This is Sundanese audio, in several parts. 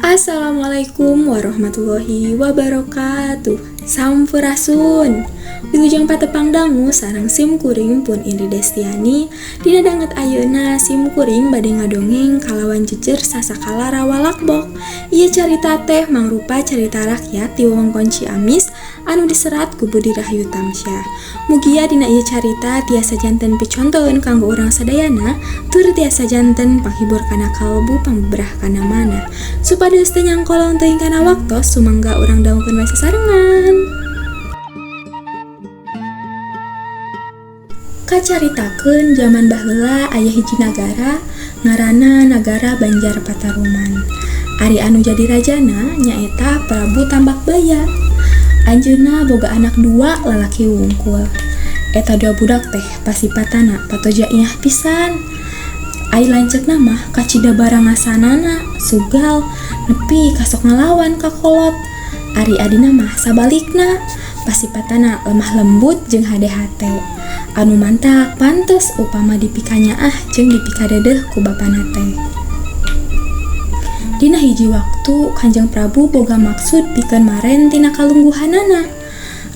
Assalamualaikum warahmatullahi wabarakatuh. Sampurasun. Wilujeng patepang dangu sareng sim kuring pun Indri Destiani. Dina danget ayeuna sim kuring bade ngadongeng kalawan jejer sasakala rawa lakbok. Ieu carita teh mangrupa carita rakyat ti wewengkon Ciamis anu diserat ku Budi Rahayu Tamsyah. Mugia dina ieu carita tiasa janten picontoeun kanggo urang sadayana tur tiasa janten panghibur kana kalbu pangbeberah kana manah. Supados teu nyangkolong teuing kana waktos sumangga urang dangukeun wae sasarengan. Kacaritakeun jaman baheula aya hiji nagara ngaranna Nagara Banjar Pataruman. Ari anu jadi rajana nyaeta Prabu Tambakbaya. Anjeunna boga anak dua lalaki wungkul. Eta dua budak teh pasipatana patoja inyah pisan. Ari lanceukna mah kacida barangasanana sugal nepi ka sok ngalawan ka kolot. Ari adina mah sabalikna pasipatana lemah lembut jeung hade hate. Anu mantak pantes upama dipikanyaah jeung dipikadedeh ku bapana teh. Dina hiji waktu Kanjeng Prabu boga maksud pikeun maren tina kalungguhanana.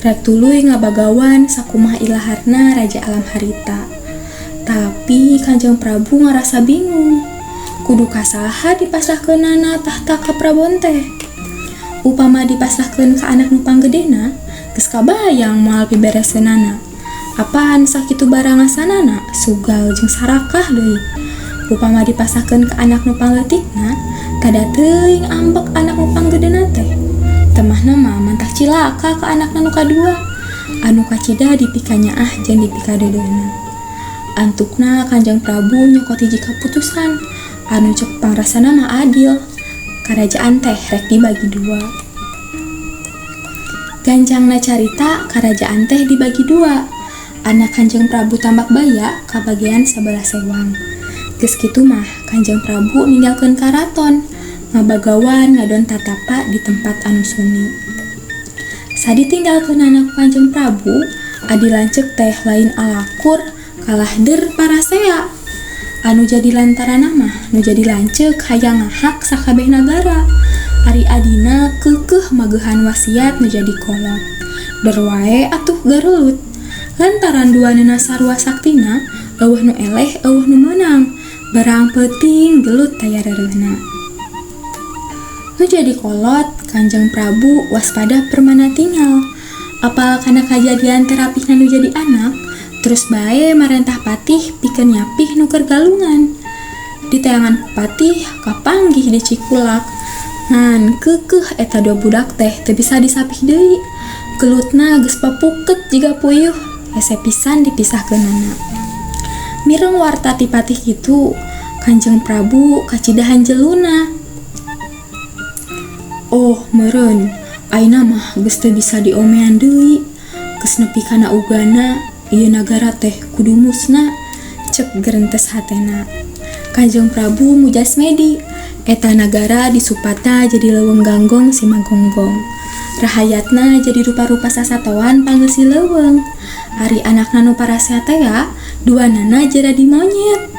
Rek tuluy ngabagawan sakumaha ilaharna Raja Alam harita. Tapi Kanjeng Prabu ngarasa bingung. Kudu ka saha dipasrahkeunana tahta kaprabon teh. Upama dipasrahkeun ka anak nu panggedena, geus kabayang moal pibereseunana. Apaan sakitu barangasanana, sugal jeung sarakah deui. Upama dipasrahkeun ka anak nu pangleutikna, kada teuing ambek anak nu panggedena teh. Temahna mah mantak cilaka ka anakna nu kadua, anu kacida dipikanyaah jeung dipikadeudeuhna. Antukna Kanjeng Prabu nyokot hiji kaputusan anu cek pangrasana mah adil. Karajaan teh rek dibagi dua. Gancangna carita karajaan teh dibagi dua. Anak Kanjeng Prabu Tambakbaya kabagian sabelah sewang. Geus kitu mah Kanjeng Prabu ninggalkeun karaton, ngabagawan ngadon tatapa di tempat anu sunyi. Saditinggalkeunana ku Kanjeng Prabu, adi lanceuk teh lain alakur kalah der parasea. Anu jadi lantaran mah nu jadi lanceuk hayang ngahak sakabeh nagara. Ari adina keukeuh magehan wasiat nu jadi kolot. Der wae atuh garelut. Lantaran duanana sarua saktina, eueuh nu eleh eueuh nu meunang. Barang peuting gelut taya reureuhna. Nu jadi kolot, Kanjeng Prabu waspada permana tinggal. Apal kana kajadian terapihna nu jadi anak, terus bae marentah patih pikeun nyapih nu keur galungan. Diteangan ku patih kapanggih di Cikulak. Ngan keukeuh eta dua budak teh teu bisa disapih deui. Gelutna geus papuket jiga puyuh, hese pisan dipisahkeunana. Mireng warta ti patih kitu, Kanjeng Prabu kacida hanjeluna. Oh, meureun, ayeuna mah geus teu bisa diomean deui. Geus nepi kana ugana, ieu nagara teh kudu musna, cek gerentes hatena. Kanjeng Prabu mujas medi, eta nagara disupata jadi leuweung ganggong simagonggong. Rahayatna jadi rupa-rupa sasatoan panggeusi leuweung. Ari anakna nu parasea tea, duanana jaradi monyet.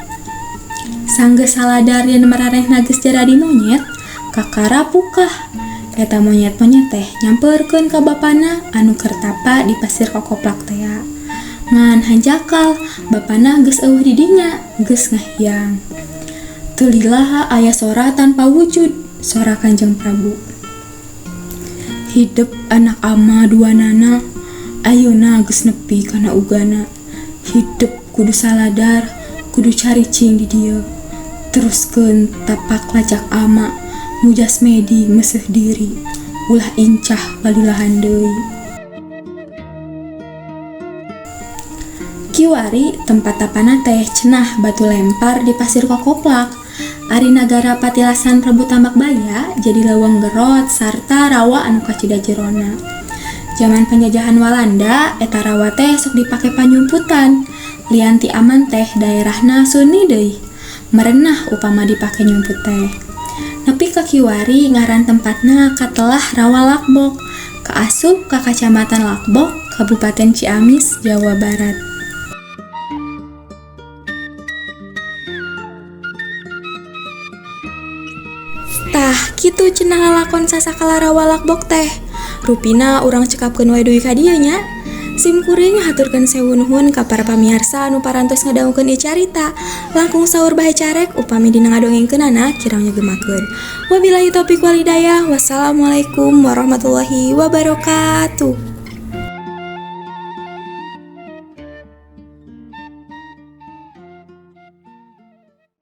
Sanggeus saladar yen maranehna geus jaradi monyet, kakara pukah. Eta monyet-monyet teh nyamperkeun ka bapana anu keur tapa di pasir kokoplak tea. Ngan hanjakal, bapana geus eueuh di dinya, geus ngahiang. Teu lila aya sora tanpa wujud, sora Kanjeng Prabu. Hidep anak ama duanana, ayeuna geus nepi kana ugana. Hidep kudu saladar, kudu caricing di dieu. Teruskeun tapak lacak ama, mujas medi meuseuh diri, ulah incah balilahan deui. Kiwari tempat tapana teh cenah batu lempar di pasir kokoplak. Ari nagara patilasan Prabu Tambakbaya jadi leuweung gerot sarta rawa anu kacida jerona. Jaman penjajahan Walanda eta rawa teh sok dipake panyumputan. Lian ti aman teh daerahna sunyi deui. Merenah upama dipake nyumput teh. Nepi ka kiwari ngaran tempatna katelah Rawa Lakbok, kaasup ka Kacamatan Lakbok, Kabupaten Ciamis, Jawa Barat. Tah, kitu cenah lalakon Sasakalara Walakbok teh. Rupina urang cekapkeun wae dugi ka dieu nya. Sim kuring haturkeun sewu nuhun ka para pamiarsa anu parantos ngadangukeun ieu carita. Langkung saur bahe carek upami dina ngadongengkeunana kirang nyegemakeun. Wabillahi taufik walhidayah. Wassalamualaikum warahmatullahi wabarakatuh.